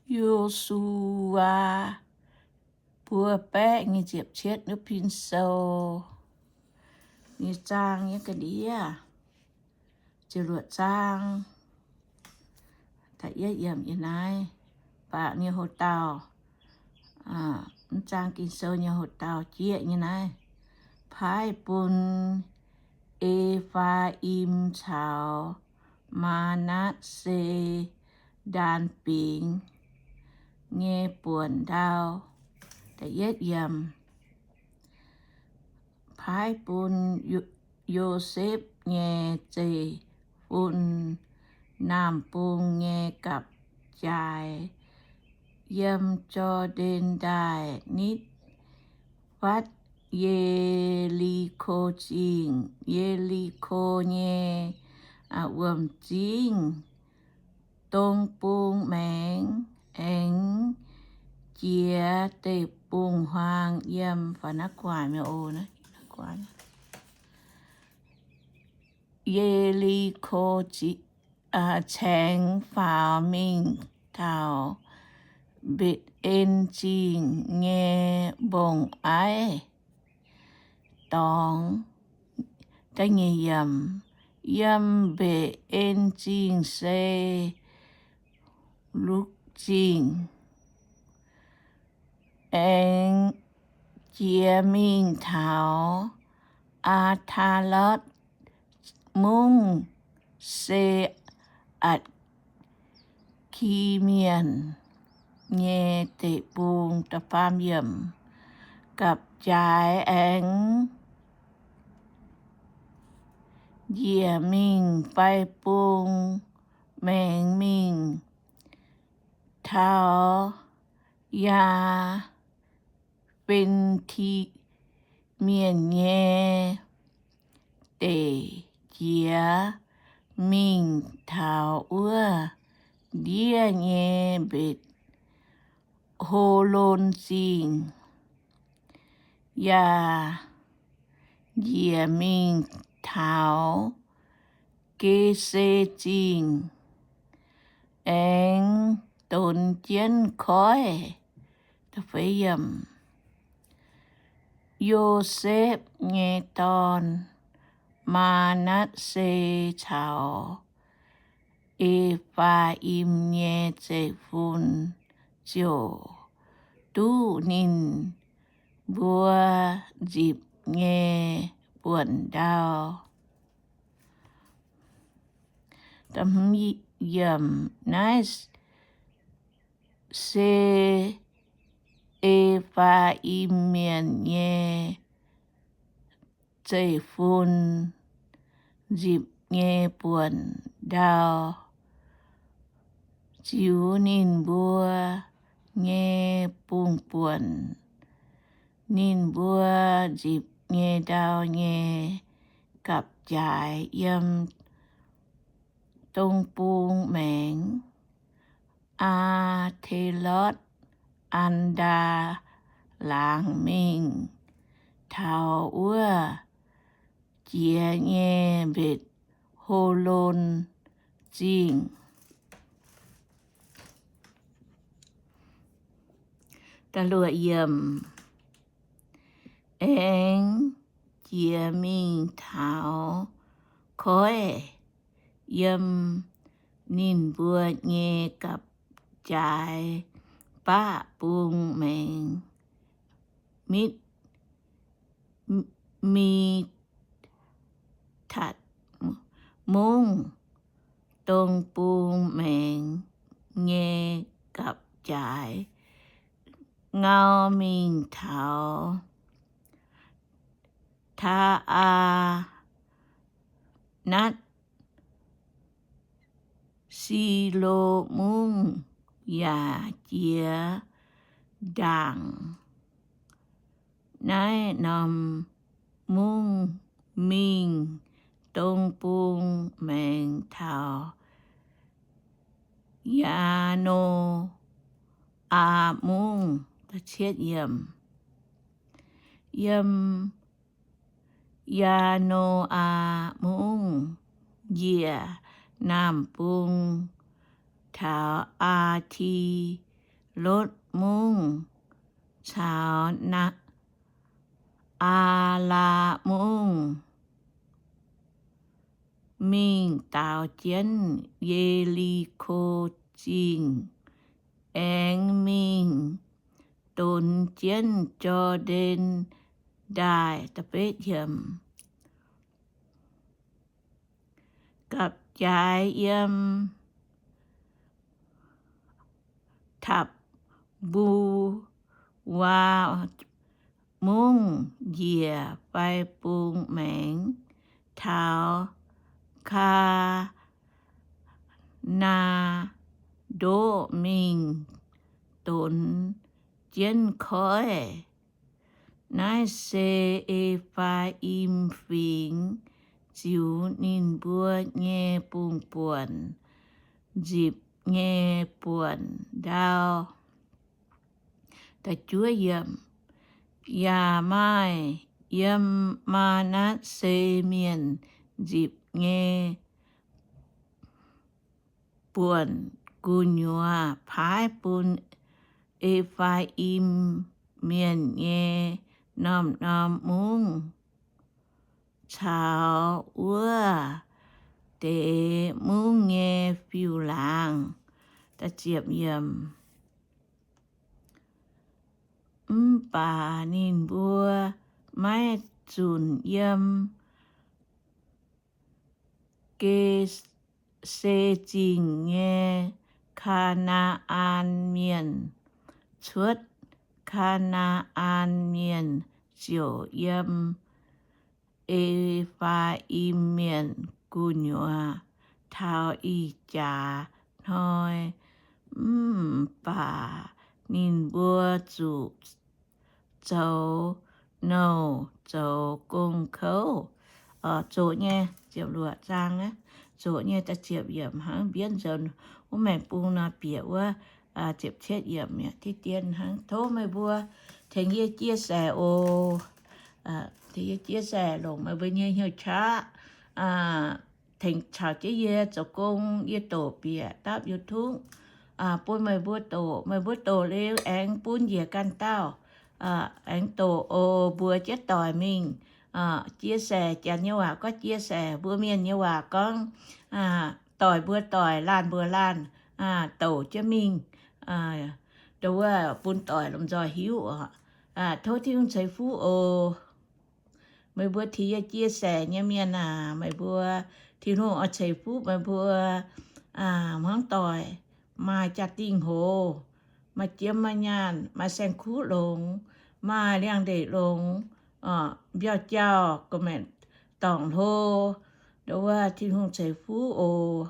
Yo^su^waa buo baeqv nyic ziepc cietv nuv pin sou nyei zaang nyei ga'ndiev. Ziepc luoqc zaang, da'yietv yiemc nyei naaiv, baac nyei houx-daauh, mv zaang Ging-Sou nyei houx-daauh jieqv nyei naaiv, paaiv bun E^faa^im caux Maa^natv^se ndaan bingx nyei buonc ndau. Da'yietv yiemc, paaiv bun Yo- Yosepv nyei zeiv-fun, naamh bung nyei gapv-jaaix, yiem Jor^ndaen Ndaaih nitv fatv Ye^li^ko Zingh. Ye^li^ko nyei wuom-zingv, dong bung maengx, aengx jiex deic-bung-huaang yiem, fai naaiv guaax mi'aqv oc. Ye^li^ko Caengx faaux mingh taux Mbetc^en Zingh nyei mbong-aiv dorngx. Yiem Mbetc^en Zingh se Lukv Zingh, aengx jiex mingh taux Aa^taa^lotv Mungv, se Atc ki Mienh nyei deic-bung. Da'faam yiemc, gapv-jaaix aengx njiec mingh fai bung maengx mingh taux Yaa^fen^ti Mienh nyei deic jiex mingh taux wuov ndiev nyei Mbetc Ho^lon Zingh, yaac njiec mingh taux Ge^se Zingh, aengx donx jienv koiv. Yosepv nyei dorn, Maa^natv^se, caux E^faa^im nyei zeiv-fun ziouc duqv ninh mbuo nzipc nyei buonc ndau. Naaiv se E^faa^im Mienh nyei zeiv-fun nzipc nyei buonc ndau, ziux ninh mbuo nyei bung-buonc, ninh mbuo nzipc nyei ndau nyei gapv-jaaix, yiem dong bung maengx Aa^te^lotv An^ndaa laangz mingh taux wuov jiex nyei Mbetc Ho^lon Zingh. Aengx jiex mingh taux koiv, yiem ninh mbuo nyei gapv-jaaix baqv bung maengx, Mitv, Mitatc Mungv, dong bung maengx nyei gapv-jaaix, ngau mingh taux Taa^aa^natv, Silo Mungv, yaac jiex ndaangc naaiv norm mungv mingh dong bung maengx taux Yaa^no^aa Mungv. Yiem Yaa^no^aa Mungv njiec naamh bung taux Aa^ti Lotv Mungv caux Aa^laa Mungv mingh daaux jienv Ye^li^ko Zingh, aengx mingh donx jienv Jor^ndaen Ndaaih. Gapv-jaaix yiem Tapv^mbu^waa Mungv njiec fai bung maengx taux Kaa^naa^ndoqv mingh donx jienv koiv. Naaiv se E^faa^im Fingx ziux ninh mbuo nyei bung-buonc nzipc nyei buonc ndau. Yaac maaih yiem Maa^natv^se Mienh nzipc nyei buonc gu'nyuoz paaiv bun E^faa^im Mienh nyei norm-norm mungv caux wuov deix mungv nyei fiuv-laangz. Mv baac ninh mbuo maiv zunc yiem Ge^se Zingh nyei Kaa^naa^an Mienh cuotv. Kaa^naa^an Mienh ziouc yiem E^faa^im Mienh gu'nyuoz taux ih jaax hnoi. Mv baac ninh mbuo zuqc zoux nouh zoux gong kouv. Zoqc nyei, ziepc luoqc zaang, zoqc nyei da'ziepc yiemc hnangv mbienv nzuonx wuov maengx bung nor bieqc wuov ziepc cietv yiemc mi'aqv. Diqv dien hnangv, tov meih mbuo tengx yie chia sẻ oc. Tengx yie chia sẻ longc meih mbuo nyei hnyouv qaqv tengx caux jienv yie zoux gong. Yie doqc bieqc dapv YouTube bun meih mbuo doqc. Meih mbuo doqc liuz aengx bun njiec ganh dauh aengx doqc oc, mbuox jienv doic mingh chia sẻ. Janx nyei waac gorngv chia sẻ, mbuo Mienh nyei waac gorngv doic mbuox doic, laanh mbuox laanh, douc jienv mingh, ndo wuov bun doic lomh nzoih hiuv oc. Tov Tin-Hungh ceix fuqv oc. Meih mbuo tengx yie chia sẻ nyei mienh aac, meih mbuo Tin-Hungh oix ceix fuqv meih mbuo hmuangv doic, maaih jaa-dingh hoz, maaih jiem maaih nyaanh, maaih saeng-kuv longx, maaih liangx-ndeic longx, mbiauh jauh, gorqv-maengc dorngc hlo, ndo wuov Tin-Hungh ceix fuqv oc.